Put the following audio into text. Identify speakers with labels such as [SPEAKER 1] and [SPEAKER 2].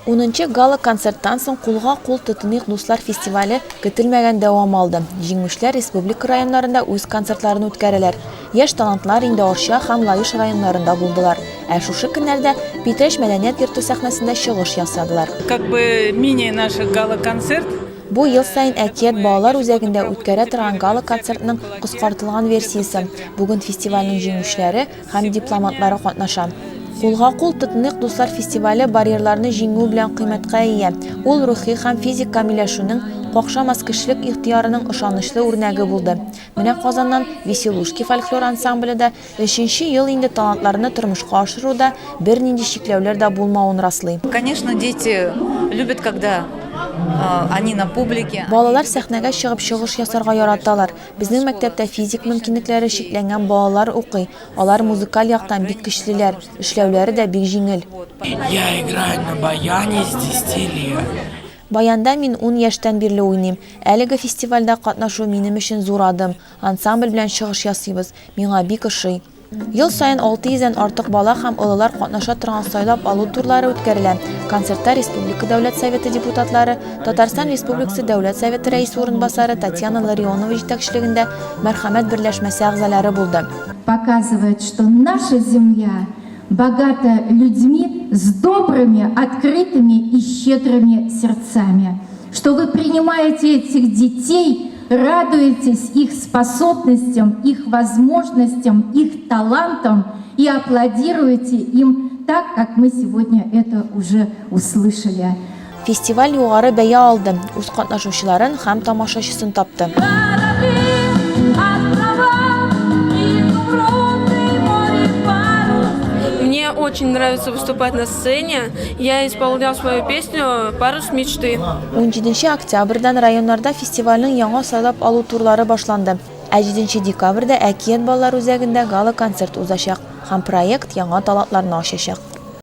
[SPEAKER 1] Унынчы гала-концерттан соң Кулга-кул тотыныйк дуслар фестивале көтелмәгән дәвам алды. Җиңүчеләр республика районнарында үз концертларын үткәрәләр. Яшь талантлар инде Арча һәм Лаеш районнарында булдылар. Ә шушы көннәрдә Питрәч мәдәният йорты сәхнәсендә чыгыш ясадылар.
[SPEAKER 2] Как бы мини наш гала-концерт.
[SPEAKER 1] Бу ел саен Әкият балалар үзәгендә үткәрә торган гала-концертның кыскартылган версиясе. Бүген фестивальнең җиңүчеләре һәм дипломантлары катнаша. Кулга-кул тотыныйк дуслар фестивале барьерларны җиңү белән кыйммәткә ия. Ул рухи һәм физик камилләшүнең, какшамас кешелек ихтыярының ышанычлы үрнәге булды. Менә Казаннан Веселушки фольклор ансамбле дә өченче ел инде талантларны тормышка ашыруда бернинди чикләүләр дә булмавын раслый.
[SPEAKER 3] Конечно, дети любят, когда они на публике.
[SPEAKER 1] Балалар сәхнәгә чыгып чыгыш ясарга яраталар. Безнең мәктәптә физик мөмкинлекләре чикләнгән балалар укый. Алар музыкаль яктан бик көчлеләр, эшләүләре дә бик җиңел.
[SPEAKER 4] Я играю на баяне с десяти лет.
[SPEAKER 1] Баянда мин ун яшьтән бирле уйныйм. Әлеге фестивальдә катнашу минем өчен зур адым. Ансамбль белән чыгыш ясыйбыз. Миңа бик ошый. Ел саен 600 дән артык бала һәм олылар катнаша торган сайлап алу турлары үткәрелә. Концертта республика Дәүләт Советы депутатлары, Татарстан Республикасы Дәүләт Советы Рәисе урынбасары Татьяна Ларионова җитәкчелегендә Мәрхәмәт берләшмәсе әгъзалары булды.
[SPEAKER 5] Показывает, что наша земля богата людьми с добрыми, открытыми и щедрыми сердцами, что вы принимаете этих детей, радуетесь их способностям, их возможностям, их талантам и аплодируете им так, как мы сегодня это уже услышали.
[SPEAKER 1] Фестиваль югары бәя алды, үз катнашучыларын һәм тамашачысын тапты.
[SPEAKER 6] Мне очень нравится выступать на сцене. Я исполнял свою песню «Парус мечты».
[SPEAKER 1] Унҗиденче октябрьдән районнарда фестивальнең яңа сайлап алу турлары башланды. Ә җиденче декабрьдә Әкият балалар үзәгендә гала-концерт узачак һәм проект яңа талантларны ачачак.